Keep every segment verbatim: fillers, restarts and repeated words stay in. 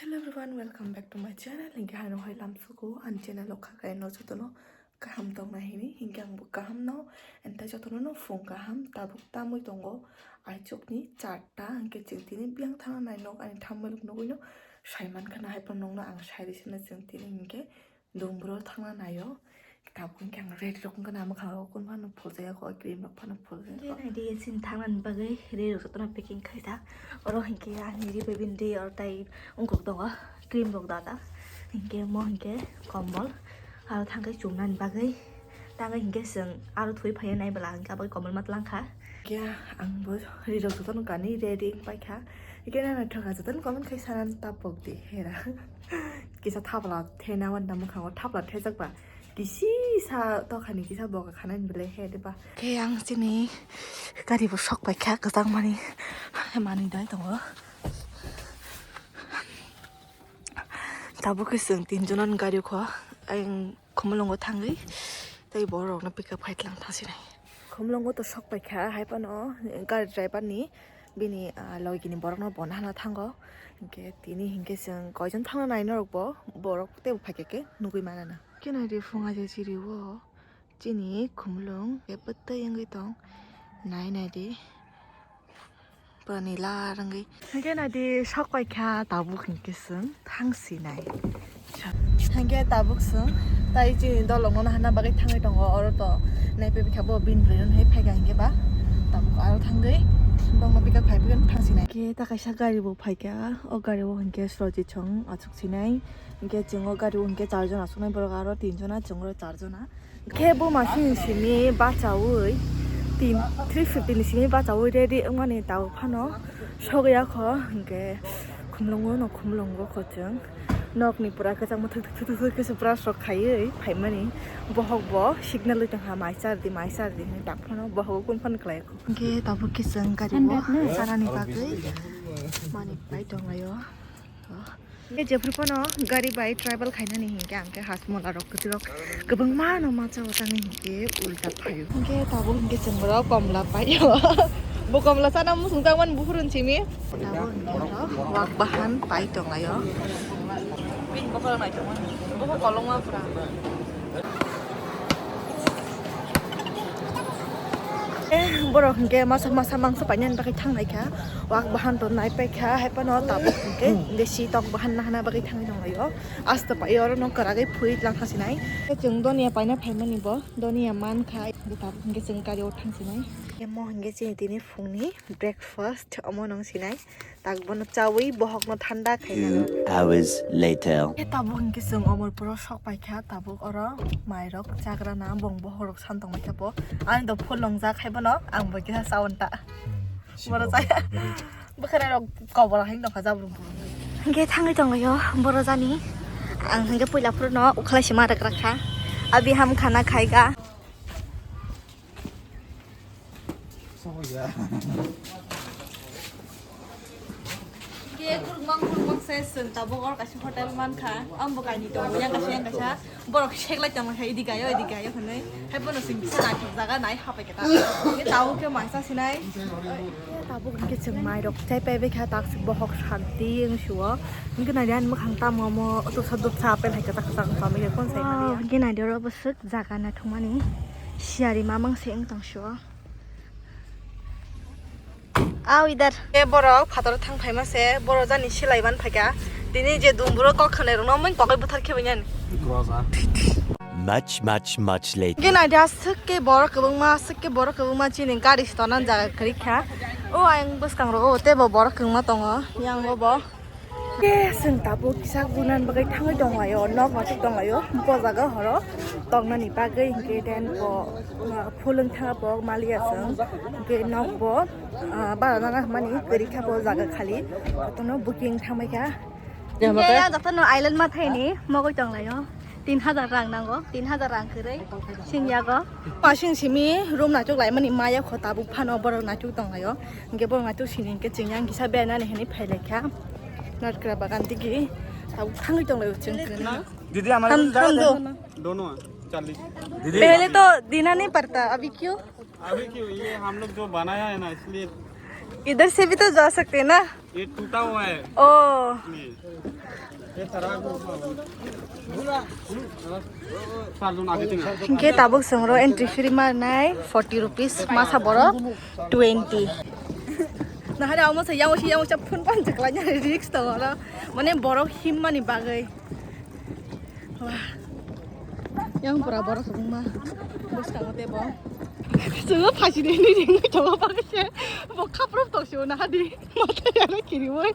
Hello everyone, welcome back to my channel. Hinkhe ano hai lamsugo ani channel o kha kaino jotono kaham tongna hini. Hinkhe ang bo kaham no, entai jotono no phung kaham. Tabuk tamwi tongo aichukni charta, hinkhe chwng tini biyang thangna nai nok ani thammwlwk nugwi no saiman khana hai phano nokno ang sai rwsina chwng tini hinkhe Dumbro thangna naio. Tabuk hinkhe ang ready rok wngkha na mwkhang rok kun phano phuljaiyakho, cream rok phano phuljaiyakho. Hinkhe naidi chini thangnani bagwi ready rok jotono packing khaijak. Oro hinkhe ani ri bai bini ri oro tai wngkok tongo, cream rok dajak. Hinkhe mo hinkhe kombol aro thangkhe chumnani bagwi. Tangwi hinkhe chwng aro thwi phaiya nai bwla hinkhe abo kombol ma twlang kha. Hinkhe ang bo ri rok jotono kanwi ready wng paikha. Hinkhe nang naithok kha jotono comment khai sanani tapok di hera. Kisa thapla thena wanda mwkhango thapla thejak ba kisi sa tokhani kisa boga khanani bele he de ba. Khe ang chini gari bo sok paikha kwchang mani manwi dai tongo. Tabuk khe chwng tinjonan gari kho ang Khumulwngo thangwi tei borok rokno pick up khai tlang thangsinai. Khumulwngo to sok paikha hai phano gari driver ni bini ah, logini borokno bo nahana thango. Hinkhe tini hinkhe chwng koijon thangna nai norok bo borok teibo phaikha khe nugwi manana. Khe naidi phung aje chiri o chini Khumulwng khe bwtwi wngwi tong nai naidi. Pura nila rwngwi. Hinkhe naidi sok paikha tabuk hinkhe chwng thangsinai. Hinkhe tabuk chwng tai chini dolongno nahana bagwi thangwi tongo, oro to naipe bikha bo bini bwrwi rwno hai phaikha hinkhe ba tabuk aro thangwi bongno pick up khai phaikheno thangsinai. Hinkhe ta kaisa gari bo phaikha, o gari o hinkhe Sroji chwng achuk sinai. Hinkhe chwng o gari o hinkhe charjon achuknai borok aro tinjona chwng oro charjona. Khe bo masini simi bachaui tin three fifty ni simi bachaui ready wngmani tabuk phano sogwi yakho hinkhe khumlungo no khumlungo kho chwng nokni pura kwchangma thwk thwk thwk thwk khe se brush rok khaiwi phaimani bohok bo signal wi tongkha mai chardi mai chardi hinwi tak phano bohok bo phone khlaikho hinkhe tabuk khe chwng gari o chanani bagwi manwi pai tonglaio. Khe jephru phano gari bai travel khainani hinkhe ang khe Hajmola rok kwtwi rok kwbangma no ma chao tangwi hinkhe ulta phaio. Hinkhe tabuk hinkhe chwng borok komla paio. Bo komla chana muchung tangmani buphuru simi. Tabuk hinkhe oro wak bahan pai tonglaio. Bini bokhorok naitokmani. Bokho kolokma pura. Eh, borok hinkhe masa masa mangsa painani bagwi thangnaikha. Wak bahan to naipaikha, haiphano tabuk hinkhe, hinkhe si tok bahan nahana bagwi thangwi tonglaio. Asta pai oro no kwragwi phui tlang khasinai. Chwng donia paina phaimani bo, donia mankha, tabuk hinkhe chwng gari o thangsinai. Emo hinkhe chini tini phungni breakfast omo nung sinai. Tak bono chawi bohokno thanda khaina. Two hours later. Khe tabuk hinkhe chwng Omorpuro sok paikha, tabuk oro mairok chagrana bong bohorok san tongbaikha bo. Ani do phul longjak hai bono, ang bo kisa chawi ta. Boro chaya. Bwkhwrarok kobor hai nokha jabrum. Hinkhe thangwi tonglaio boro jani. Ang hinkhe puila phuru no ukhlai sima rwkrakha. Abi ham khana khaiga. Khe khurukmang khurukmang se chwng tabuk oro kaisa hotel mankha. Ang bo kainwi tongo yang kaisa yang kaisa. Borok seklai tongkha idi gayo idi gayo hwnwi. Hai bono chwng kisa naithok jaga nai hapai khe ta. Khe tabuk khe mangsa sinai. Khe tabuk hinkhe chwng mairok chai paibaikha tak bohok santi wngsuo. Hinkhe naidi ani mwkhang tamo omo dosa dosa apel hai kwchak kwchak wngkha. Hinkhe naidi oro bwswk jaga naithokmani siyari mamang se wng tongsuo. Aw idar. E borok phataro thang phaima se, borok jani silai man phaikha. Tini je dumburo kok khwnairokno mui kokoi buthar khebainyani. Much, much, much later. Ge naidi aswk ke borok kwbangma, aswk ke borok kwbangma chini gari se tonani jaga kwrwi kha. O ayang bwskang rogo teibo borok kwbangma tongo. Yang o bo. Khe chwng tabuk kisa gunan bagwi thangwi tonglaio, nok machuk tonglaio, bo jaga horo tongnani bagwi hinkhe then bo, uh, phulwng thangma bo maliya chwng, hinkhe nok bo, uh, bara nana hwnmani kwrwi kha bo jaga khali, kotorno booking thangbai kha. Hinkhe yang jotono island mathaini mogwi tonglaio. Tin hajar rang nango, tin hajar rang kwrwi singyago. Masing simi room naichuk laimani maya kho tabuk phano borok naichuk tonglaio. Hinkhe borok naichuk sini hinkhe chwng yang kisa bernani hinwi phailaikha. Natkra bagan digi tabuk thangwi tonglaio chwng kwrwino. दीदी, हमारे को ज्यादा दो। दोनों है, चालीस। दीदी, पहले तो देना नहीं पड़ता, अभी क्यों? अभी क्यों? ये हम लोग जो बनाया है ना, इसलिए। इधर से भी तो जा सकते हैं ना। ये टूटा हुआ है। ओ। ये सारा। Hingke tabuk chwng oro entry fee manai forty rupees, masa borok twenty. Nahari amo sa yang si yang sa phone pan chakla nya risk to oro. Mane borok himmani bagwi. Wah. Yang pura borok kwbangma. Bwskango tei bo. Chwngno phaisini hinwi ringwi tongo bagwi se. Bo khaprop tongsibo nahadi. Mata yaro kiriwi.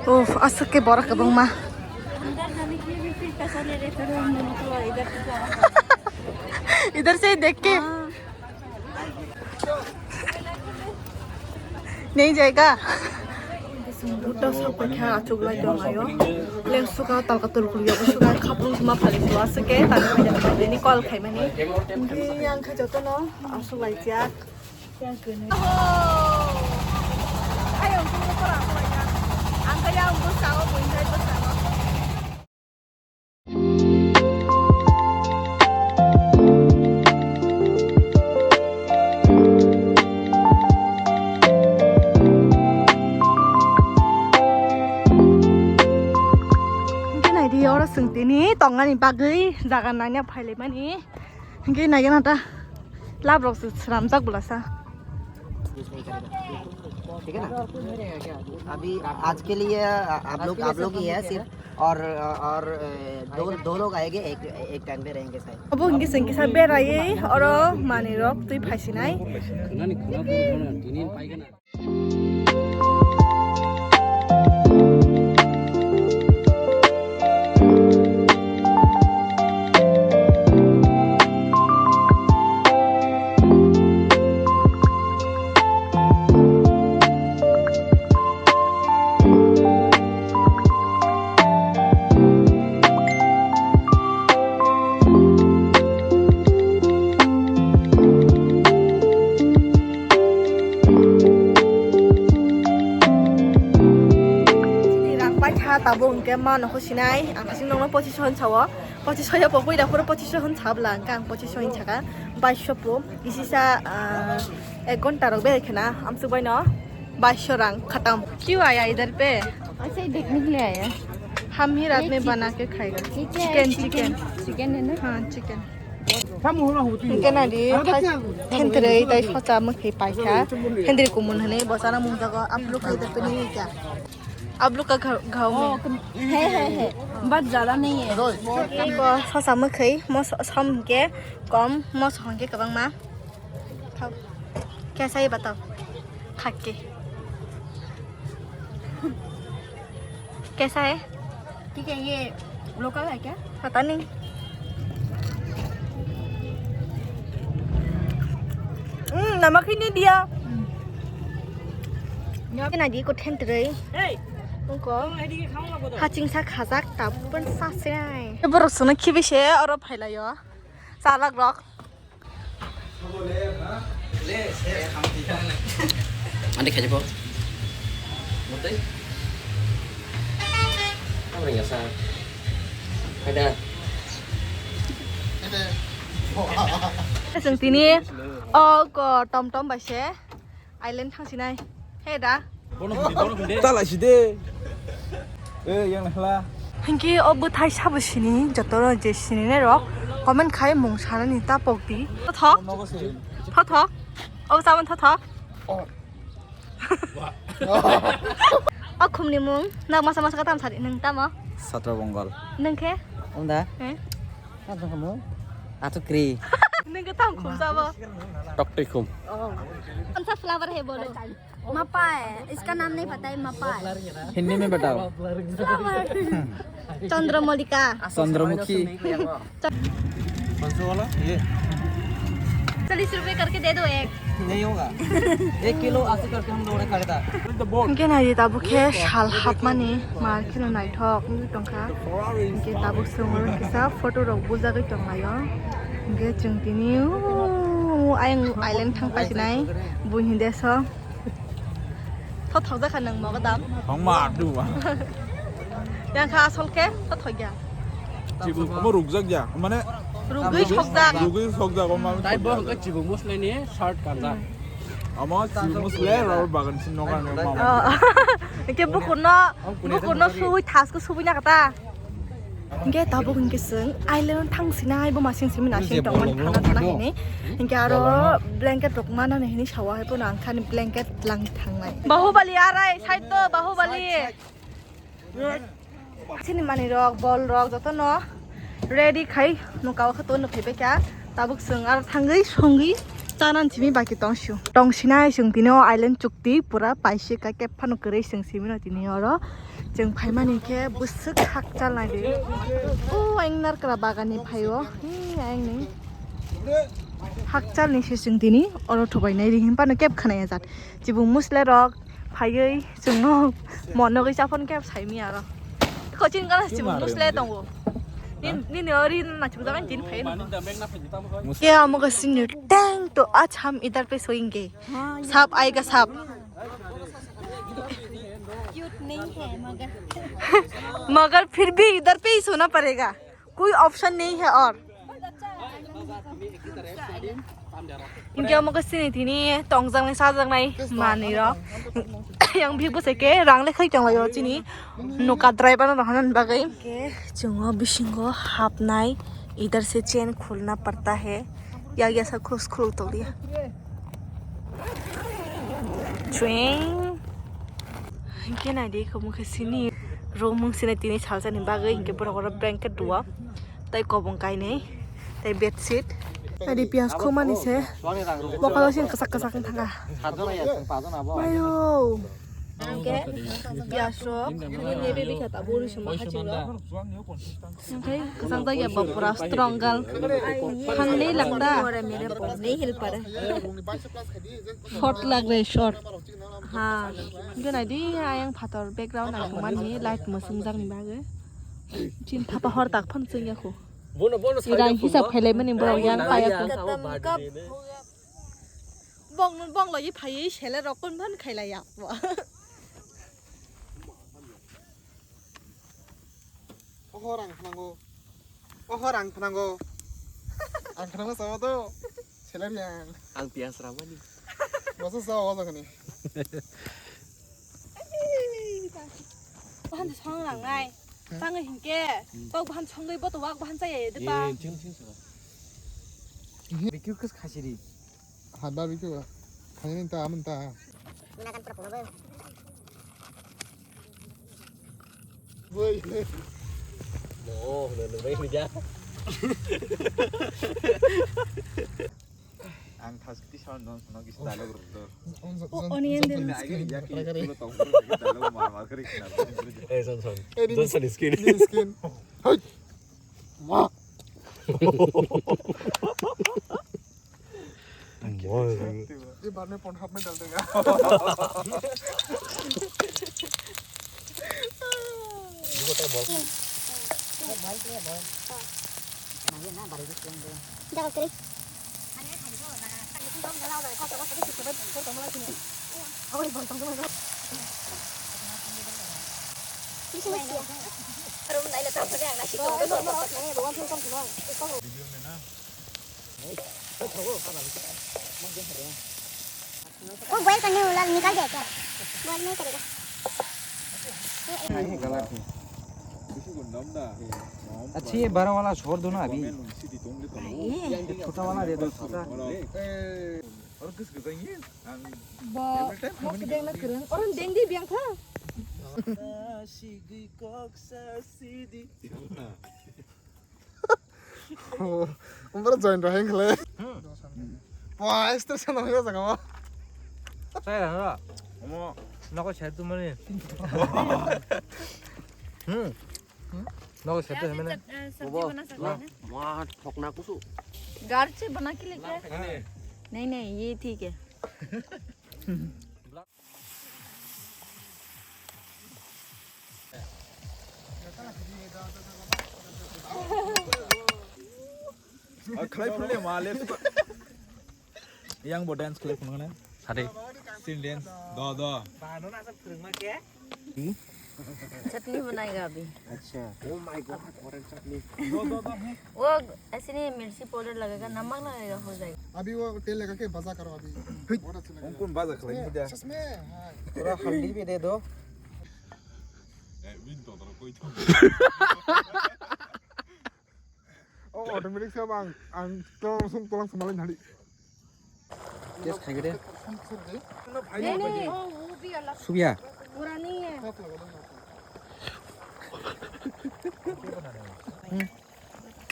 Uff, aswk khe borok kwbangma. अंदर जाने के लिए भी फिर पैसा ले रहे थे, हम लोग तो इधर से जा रहा था। इधर से देख के। हाँ। Nei jai ga. Buddha sokpakha achuklai tong ayo. Leng suka talka tulkul yo suka khapung suma phali suwa suke tani pai jani pai ni call khai mani. Hingke yang kha joto no achuklai jak. Yang kene. Ayo, ang kene pora achuklai jak. Ang kaya ang busa o buin jai busa o. Hingke naidi oro chwng tini tongani bagwi jaga naina phailaimani. Hingke naigena ta. Lab rok se swnamjak bwlasa. ठीक है ना? अभी आज के लिए आ-, आप लोग, आप लोग ही है सिर्फ, और, और, ए, दो, दो लोग आएंगे, एक, एक टाइम पे रहेंगे शायद। Abo hingke chwng kisa beraiwi oro manwi rok twi phaisinai. Chini rang paikha tabuk hingke mano kho sinai, ang kasing nokno pochiso hwn sao, pochiso ya pokoi da phuru pochiso hwn sabla hingke ang pochiso hwn saka, baisho po, isisa, ah, ek ghonta rok bere khena, amsuk baino baisho rang khatam. क्यों आया इधर पे? ऐसे ही देखने के लिए आया। हम ही रात ये में चिक-, बना के खाएगा। ये क्या है? Chicken, chicken. चिकन। चिकन है ना? हाँ, chicken. Hingke nadi, thentrwi tei sosa mwkhwi paikha. Hendri kumun hwnwi bosana mungjago, "Aap log ka idhar pe nahi hai kya? Aap log ka ghar, ghaon mein?" है, है, है। But ज़्यादा नहीं है। Bo sosa mwkhwi, moso hingke kom, moso hingke kwbangma. Khao. Kaisa hai batao. Kha ke. कैसा है? ठीक है, ये लोकल है क्या? पता नहीं। Hmm, नमक ही नहीं दिया। Kena di ko thentrwi. Hey, ungko. Haching sa khajak ta pun sa sinai. Borok sono khibi se oro phailayo. Salak rok. Ande khaji bo. Mutai. Apa ring asa? Ada. Chwng tini o ko tom tom bai se island thang sinai. He da. Tala si de. Eh, yang nahla. Hingke o bwthai sabo sini, joto rok je sini nai rok comment khai mung sanani ta pok di. Thothok. Thothok. O saman thothok. O khumni mung. Nak masa masa katam sari nung tamo? Satra Bongal. Nung khe? Unda. Eh? Kamu? Atu kri. Nung khe tam khum sabo? Tok tik khum. Oh. कौन सा फ्लावर है बोलो? मप्पा है, इसका नाम नहीं पता है, मप्पा है। हिंदी में बताओ। फ्लावर। चंद्रमल्लिका। चंद्रमुखी। कौन सा वाला? ये। चालीस रुपए करके दे दो एक। नहीं होगा। एक किलो अस्सी करके हम लोगों ने खरीदा। Hingke nai tabuk khe sal hapmani mar kheno naithok wngwi tongkha. Hingke tabuk chwng oro kisa photo rok bujagwi tonglaio. Hingke chwng tini o ayang island thang pasinai buini deso. Thothok jakha nwng mogo dam. Thangma duwa. Yang kha asol khe thothok ya. Chibuk omo rukjak ya. Mane rugwi sokjak. Rugwi sokjak omo. Tai bo hwnkhe chibuk muslai ni short kanjak. Amo si musle rubber bagan sin nogar ne mama. Oh. Hingke bukurno, bukurno sui thasko sui na kata. Hingke tabuk hingke seng island thang sina hai bo masing simi nasing tongmani thana thana hini. Hingke aro blanket rok mana hini sawa hai bo nang khani blanket lang thangnai. Bahubali arai side to Bahubali. Chini manwi rok, bol rok joto no ready khai nuka o khe to no phaibai kha. Tabuk chwng aro thangwi songwi chanan simi baki tong sio. Tong sinai chwng tini o island chukti pura paisika kep phano kwrwi chwng simi no tini oro. Chwng phaimani khe bwswk hakchal nai de. O ang narkra bagan ni phaio. Hi ang ni hakchal ni se chwng tini oro thubai nai ri hin phano kep khna ya jat. Chibung musle rok phaiwi chwngno monogwi chaphon khe saimi aro. Kochin gana chibung musle tongo. Nin, nini ori na chukjak tin phai no. Ke amo ka senior tang to acham idar pe soyenge. Sap aayega sap. Cute nahi hai magar. Magar phir bhi idar pe hi sona padega. Koi option nahi hai aur. Hingke omo khe chini tini tongjaknai chajaknai manwi rok. Yang bihik bwsai khe rang le khai tonglaio chini nuka driver no rohorna bagwi. Hingke chwng o bisingo hapnai, idhar se chain khulna padta hai, yak yasa khuluk khuluk tonglia. Chuing. Hingke naidi, omo khe chini romung sini tini salsa ni bagwi, hingke borok oro blanket rwo. Tai kobong kainwi, tai bedsheet. Naidi piyaj khumani se, bokolo sini kwchak kwchak wng thangkha. Mayo. Hingke piyaj rok, nini baby kha tabuk ri songma haching rok. Hingke kwchang jak ya bo pura strong girl. Thangni langda. Short lag re, short. Ha. Hingke naidi ayang phator background ang tongmani light mwswngjak ni bagwi. Chin thapa hor tak phano chwng ya kho. Bono, bono sai rang hisab khailai mani borok yang paya kho. Bong nun bong loi phaiwi sele rok kun phan khailai ya. Oho rang phanango. Oho rang phanango. Ang phanango sama to. Seler yang. Ang piyas ramani. Masa sa oho kani. Bahan song rangnai. Tang hingke. Tok bahan songwi bo to wak bahan chaya de pa. Barbecue khas khasiri. Ha barbecue. Khaini ta amun ta. Gunakan pura pura. Woi. No, no, no, no, no. Ang thas kiti sound non sono kisi dialogue rok to. Oh, onion din. Ini aja ya ki lo tong dialogue mar mar kari kena. Eh, son son. Eh, Johnson skin. Skin. Hai. Wah. Bol. Ye bar mein Pornhub mein dal dega. Jaga kiri. Oi, bol tong. Room dai le tong. Video mein na. वो बॉयल करने वाला निकाल दिया क्या? बॉयल नहीं करेगा। नहीं, गलत है। अच्छा, ये बड़ा वाला छोड़ दो ना अभी। ये छोटा वाला दे दो, छोटा। और किस किस ये? Bo, mok deng na kereng. Orang deng di biang kha. Umbra join roheng khle. Wah, extra sana hoya jaga ma. Saya dah. Omo, noko share tu mani. Hmm. Noko share tu mani. Wah, wah, thokna kusu. घर से बना के लेके आए। नहीं, नहीं, ये ठीक है। Khlai phunle ma, let's go. Yang bo dance khlai phunukna. Sade. Sin dance. Do, do. Ba, no na sa phwrwngma khe? Hmm? चटनी बनाएगा अभी। अच्छा। Oh my god, orange chutney। वो ऐसे नहीं, मिर्ची पाउडर लगेगा, नमक लगेगा, हो जाएगा। अभी वो तेल लगा के भजा करो अभी। बहुत अच्छा कौन लगेगा। कौन बाजा खिलाएंगे इधर? सच में? हाँ। थोड़ा हल्दी भी दे दो। Oh, automatic से अब ang ang tulang sung tulang sung malah nari. Taste खाएंगे दे। नहीं, नहीं, वो, वो भी अलग, सुबिया। पूरा नहीं है।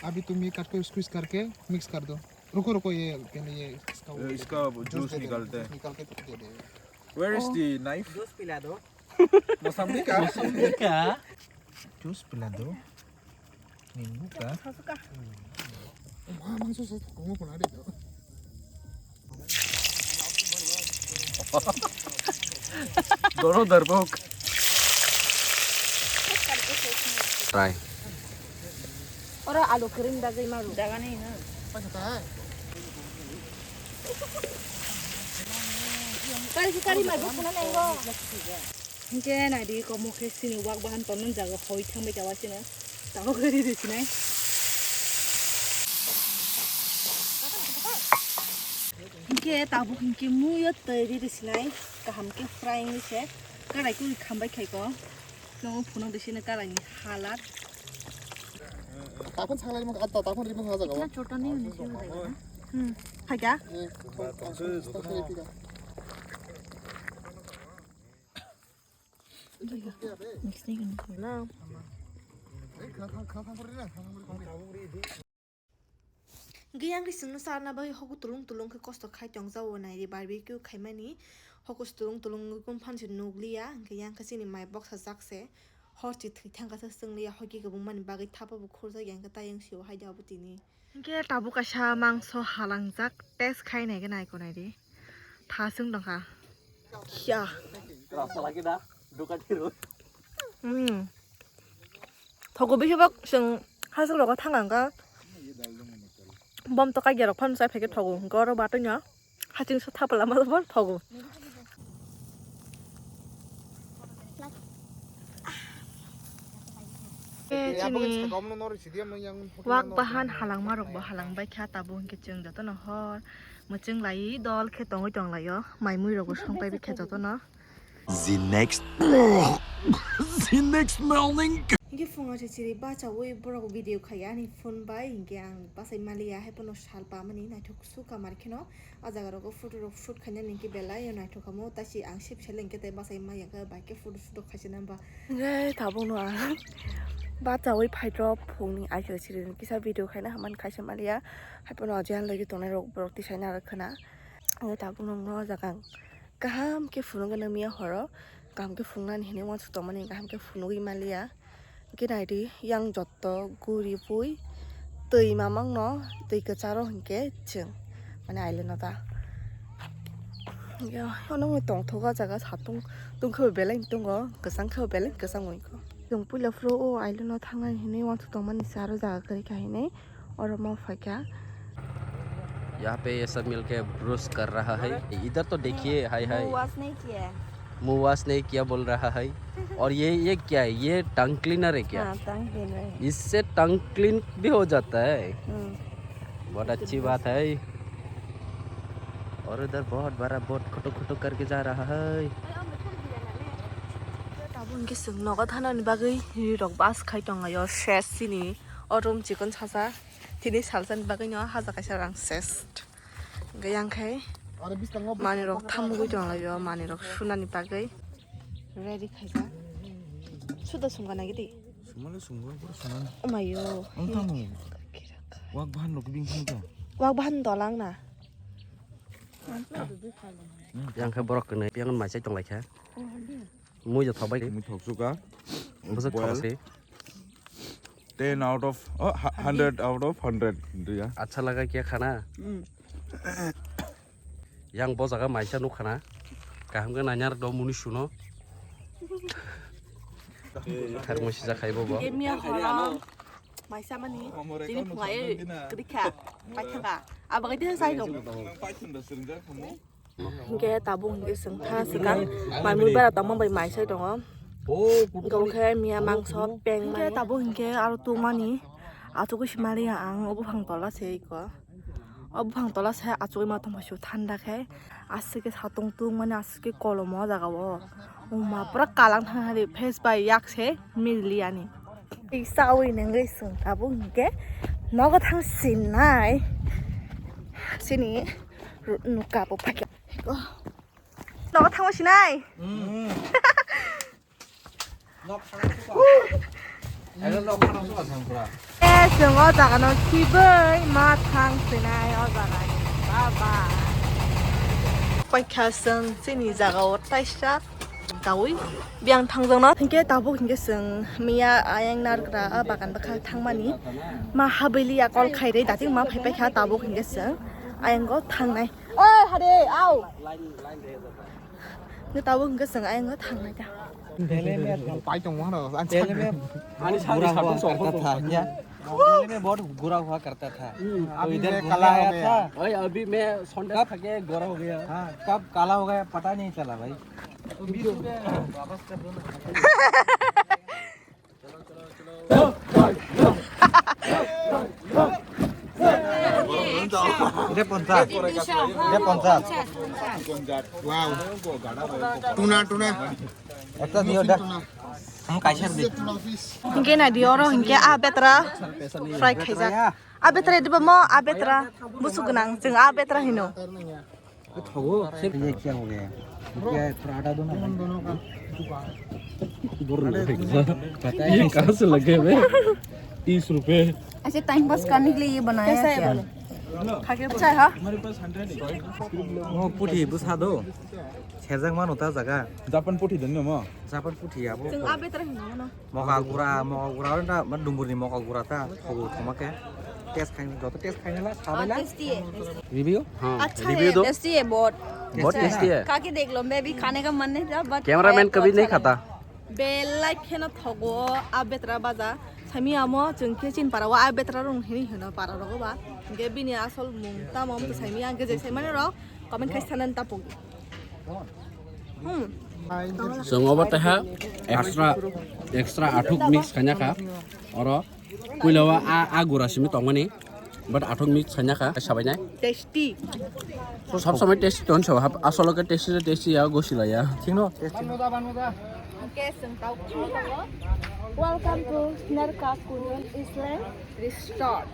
अभी तुम ये काट के स्क्वीज करके मिक्स कर दो। रुको रुको, ये पहले ये इसका वो इसका जूस दे दो, निकालते हैं। निकाल के दे दे। Where is the knife? Jus pila do. Mozambique? Mozambique. Jus pila do. Limbu ka? हाँ, मांस से कौन कौन आ रही है? दोनों डरपोक। Try. और आलू करीम डाल दे मारो। जगह नहीं ना। पता है? कल की करी मैं भूख नहीं वो। Hingke naidi komo khe sini wak bahan tonmani jaga hoi thangbai jawa sino. Tabuk khe riri sinai. Hingke tabuk hingke muyo tei riri sinai. Kaham khe fry wngwi se. Karai kuri khambai khaiko. Nongo phunuk de sini karai ni halat. तापन छागला मग आता तापन रिमोट हा जागा. Chota ni ni sini jaga. Hmm. Phaikha? ये तो तो फिर पीगा. Mix ni kan. Na. ए खा खा खा खा पड़ रही ना, खा खा पड़ रही. Hingke yang khe chwngno charna bagwi hoko tulung tulung khe kosto khai tong jao naidi barbecue khaimani hoko tulung tulung wngwi buphang se nukliya hingke yang khe chini mai boksa jak se hor se thwi thang kha se chwngliya hoiki kwbangmani bagwi thapa bo khurjak yang khe tayang sio haida abo tini. Hingke tabuk kaisa mangso halangjak test khai naikhe naiko naidi tha chwng tongkha. Kya? Hmm. Thogo bisi bak seng hasuk rogo thang ang ka. Bom to kagya rok phan sai phege thogo. Goro batanya. Haching sa thapala ma bor thogo. Eh, chini wak bahan halangma rok bo halang bai kha tabuk hingke chwng joto no hor. Muchung lai dol khe tongwi tonglaio, mai mui rok bo songpai bikha jotono. The next, the next morning. Hingke phungo se chiri bachawi borok video khaiya ani phone bai, hingke ang bachai maliya, haiphano sal pamani naithok sukha mar kheno, ah jaga rogo photo rok shoot khainani hingke belai naithok kamo, tasi ang sip seleng khe tei bachai maya khe bai khe photo shoot rok khaisana ba. Hingke tabukno ang bachawi phaitro phungni aisle chiri kisa video khaina hamani khaisa maliya, haiphano ajihan logi tongnai rok borok tisaina rok khna. Ang tabuk nokno o jaga ang kaham khe phunugwi nangya horo, kaham khe phunuknani hinwi uansuk tongmani kaham khe phunugwi manliya. Hwnkhe naidi yang jotto guri pui twi mamangno twi kwcharo hinkhe chwng mane aileno ta. Hwnkhe ano tongthok o jaga satung tungkhe bo belai tongo kwchang khe bo belai kwchang oi kho. Chwng puila phuru o aileno thangnani hinwi uansuk tongmani se aro jaga kwrwi kha hinwi. और मैं फंसा। यहाँ पे ये सब मिलके ब्रश कर रहा है। इधर तो देखिए, हाय हाय। मुंह वॉश नहीं किया है। मुंह वॉश नहीं किया बोल रहा है। और ये ये क्या है? ये टंग क्लीनर है क्या? हाँ, टंग क्लीनर है। इससे टंग क्लीन भी हो जाता है। हम्म। बहुत अच्छी बात है। और उधर बहुत बड़ा बोट खटो खटो करके जा रहा है। Tabuk hingke chwng nogo thanani bagwi ri rok bus khai tongo yo ses sini o room chikon sasa tini salsani bagwi no haja kaisa rang ses hingke yang khai manwi rok thamugwi tonglaio manwi rok sunani bagwi ready khaijak suda sumgana gidi. Sumale sumgo pura sunani. Omayo. Ang tamo. Wak bahan rok bing phano ka. Wak bahan dolang na. Yang khe borok kwnwi yang mai chai tong lai kha. Mui ja thok bai. Mui thok suka. Bwswk thok se. Ten out of, oh, hundred out of hundred. Duya. Acha laga kya khana? Yang bo jaga maisa nuk khana. Kaham khe nanyar do muni suno. Kharmui sijak khai bo bo. Emia horo. Maisa mani. Tini phunga e kri kha. Pai thanga. Abo khe tisa sai dong. Hingke tabuk hingke chwng tha sikang mai mui bara tongma bai mai sai tongo. Hwnkhe miya mangso peng mani. Tabuk hinkhe aro tungmani. Achugwi se maliya ang o buphang tola se iko. O buphang tola se achugwi ma tongma su thanda khe. Aswk khe satung tungmani aswk khe kolom o jaga o. Wngma pura kalang thang hari face bai yak se miliyani. Tei chawi nangwi chwng tabuk hinkhe nogo thang sinai. Sini nuka bo phakhe. Nogo thangma sinai. Eh, chwng o jaga no khibwi ma thang sinai o jaga ni. Baba. Paikha chwng chini jaga o taisa tawi biyang thangjak no. Hinkhe tabuk hinkhe chwng miya ayang narwkra a bagan bwkha thangmani. Ma habwi liya kol khairwi datik ma phai paikha tabuk hinkhe chwng ayang o thangnai. Oi, hade, au. Nge tabuk hwnkhe chwng ayang o thangnai da. Ani sadi sadi song ko. Pehले mein bahut bura hua karta tha, ya? Pehle mein bahut bura hua karta tha. Hmm, to idhar ghumne aaya tha. Abhi kala ho gaya. Bhai, abhi main Sunday thake gora ho gaya. Haan, kab kala ho gaya, pata nahi chala, bhai. To bees rupees wapas kar do na. Ire ponchas. Ire ponchas. Wow. Tuna, tuna. Ekta diyo da. Tuna. Ham kaisa de. Tuna fish. Hinkhe nai di oro hinkhe a betra fry khaijak. A betra diba mo a betra. Busu gwnang chwng a betra hino. ये क्या हो गया? ये क्या है? थोड़ा आटा दो ना भाई। ये कहाँ से लगे बे? तीस रुपए। ऐसे टाइम पास करने के लिए ये बनाया क्या? अच्छा है, हाँ? वो पुठी बुसा दो। छेजक मानो ता जगह। Japan puthi dani mo? Japan puthi abo. Chwng a betra hino no. Moka gura, moka gura, oro na, ma, dumbur ni moka gura ta, thogo, thoma khe. Test khaini, joto test khaini la, sabai la. Tasty hai, tasty. Review? हाँ, अच्छा review है, दो। Tasty है बहुत। बहुत tasty है। खा के देख लो, मैं भी खाने का मन नहीं था, but cameraman कभी नहीं खाता। Belai kheno thogo, a betra baja. Sami amo, chwng khe chin para, wa a betra rung hini hino para rogo ba. Ge bini asol mung tamo, am to sami, ang ge je sai mane rok, comment khai sanan ta pogi. Hmm. Chwng obo taiha extra, extra athuk mix khaina kha. Oro puila o a, a gura simi tongmani, but athuk mix khaina kha, sabai nai. Tasty. Sob somoi tasty ton sabo hap, asolo khe tasty le tasty ya, gosi la ya. Thikno? Tasty. Welcome to Narka Kunon Island Resort.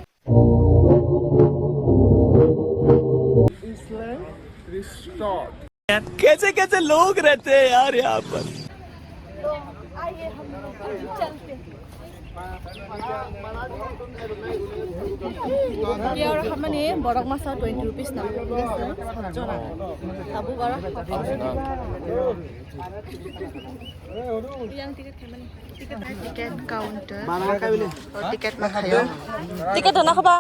कैसे कैसे लोग रहते हैं यार यहाँ पर। Biar hamani borok masa twenty rupees na, sabjona. Tabuk aro yang ticket khaimani. Ticket counter. Oh, ticket ma khayo. Ticket rwna khe ba?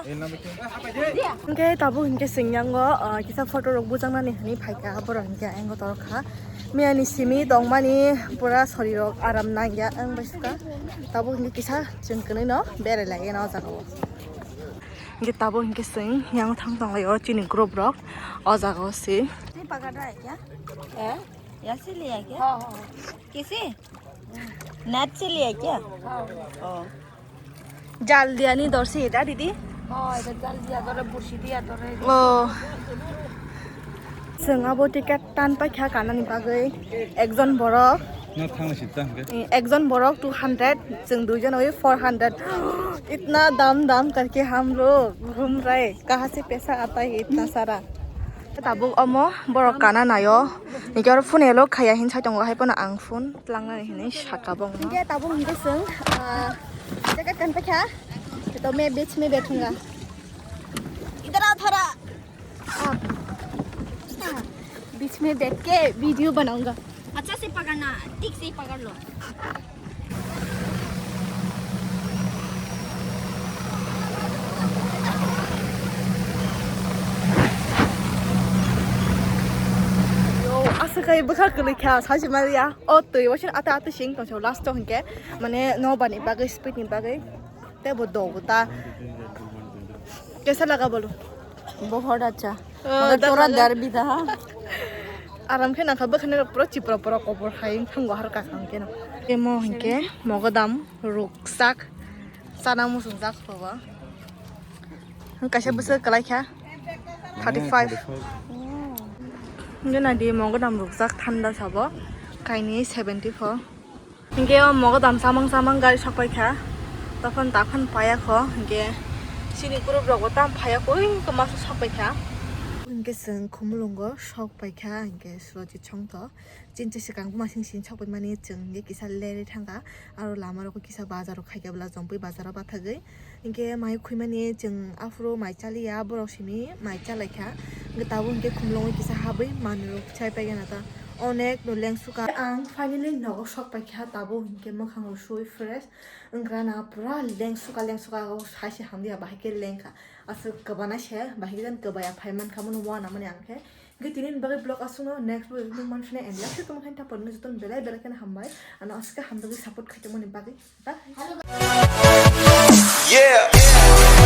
Hwnkhe tabuk hwnkhe chwng yango, ah, kisa photo rok bujaknani hwnwi phaikha, borok hwnkhe ayang kotor kha. Miyani simi tongmani pura sori rok aram nangya wng bai suka. Tabuk hwnkhe kisa chwng kwnwi no berai lai o jaga o. Hwnkhe tabuk hwnkhe chwng yang thang tong lai o chini group rok o jaga o se. Ye pagad raha hai kya? Eh? Yaar se liya kya? Kisi? Net se liya kya? Oh. Jal diya ni dor se da didi? Oh, ita jal diya dor, bursi diya dor. Oh. Chwng abo ticket tan paikha kanani bagwi ekjon borok. Na thangna sita hwnkhe? Eh, ekjon borok two hundred, chwng duijon oi four hundred. Itna dam dam karke hum log ghum rahe. Kaha se paisa aata hai itna sara? Tabuk omo borok kana naio. Hwnkhe oro phone hello khaya hin sai tongo, hai phano ang phone tlangnani hinwi saka bongno. Hwnkhe tabuk hwnkhe chwng, ah, jacket kan paikha. To main beach mein baitunga. Idhar aa thoda. Ah. Beach mein baith ke video banaunga. अच्छा से पकड़ना, ठीक से पकड़ लो। Yo, aswk hai bwkha kwlwi kha, sachi maliya. O twi waisa ata ata sing tongsa last o hinkhe, mane, nokbar ni bagwi, speed ni bagwi. Tei bo dogo ta. Kaisa laga bolo? बहुत अच्छा। Oh, मगर थोड़ा डर भी था, हाँ। Aram khe nangkha bwkhani rok pura chipra pura kobor hai wng thango har kaka hwnkhe no. Emo hwnkhe mogodam ruksak chana muchungjak phogo. Kaisa bwswk kwlai kha thirty five. Hwnkhe nadi mogodam ruksak thanda sabo kainwi seventy four. Hingke o mogodam samang samang gari sok paikha. Tokon takhon paya kho, hingke sini group rok bo tam phaya koi koma sok paikha. Hingke chwng Khumulwngo sok paikha, hingke Surojit Songtho. Chinchi swkang buma sing sing sok paimani chwng hingke kisa lerwi thangkha. Aro lama rogo kisa bazar rok khaikha bwla Jompui bazar o bathagwi. Hingke mai khwimani chwng aphuru mai chaliya, borok simi mai chalaikha. Hingke tabuk hingke khumlongwi kisa habwi manwi rok chai paigana ta. Onek no lengsuka. Ang finally nogo sok paikha, tabuk hingke mwkhang rok suwi fresh wngkha na, pura lengsuka lengsuka o sai se hamya bahai khe lengkha. Aswk kwbana se bahai khe kwbaya phai mankha, mono wana mani ang khe. Hingke tini ni bagwi vlog aswkno, next vlog nung mansine and like tongma khe ta porno jotono belai belai kheno hambai. Ano aswk hamjagwi support khaitongmani bagwi. Bye. Yeah.